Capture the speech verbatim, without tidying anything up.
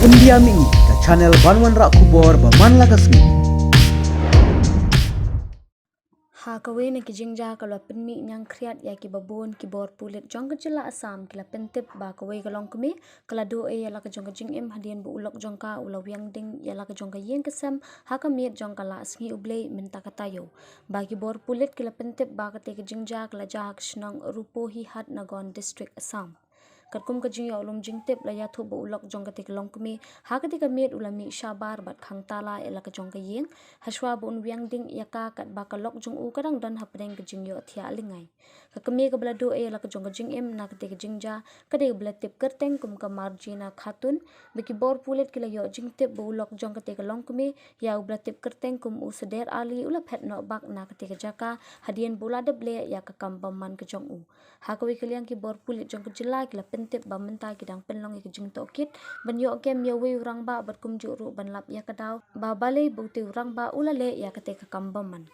India Mini, ka channel ban wanrah khubor ba man la ka sngi. Ha kawei na ki jingjia ka la pynmih ñiangkhriat ïa ki babun ki bor pulit jong ka jylla Assam ki la pyntip ba kawei ka longkmie ka la duh ei ïa la ka jong ka jingim hadien ba u lok jong ka u la wiang ding ïa la ka jong ka ïing ka sem ha ka miet jong ka la sngi U Blei mynta ka taïew. Ba ki bor pulit ki la pyntip ba katei ka jingjia ka la jia ha ka shnong Rupohihat, Nagaon District, Assam. Katkum ka jingïoh lum jingtip la ïathuh ba u lok jong katei ka longkmie ha katei ka miet u la mih shabar bad khang tala ïa la ka jong ka ïing hashwa ba un wiang ding ïa ka katba ka lok jong u ka dang don hapdeng ka jingïoh thiah lyngai. Ka kmie kaba la duh ei ïa la ka jong ka jingim na katei ka jingjia ka dei kaba la tip kyrteng kum ka Marjina Khatun. Ba ki bor pulit ki la ïoh jingtip ba u lok jong katei ka longkmie ïa uba la tip kyrteng kum u Sader Ali u la phet noh bak na katei ka jaka hadien ba u la dep leh ïa ka kam bymman ka jong u. Ha kawei ka liang ki bor pulit jong ka jylla ki la pyntip ba mynta ki dang pynlong ïa ka jingtohkit ban ïoh kem ïa uwei u rangbah bad kumjuh ruh ban lap ïa ka daw ba balei ba utei u rangbah u la leh ïa katei ka kam bymman.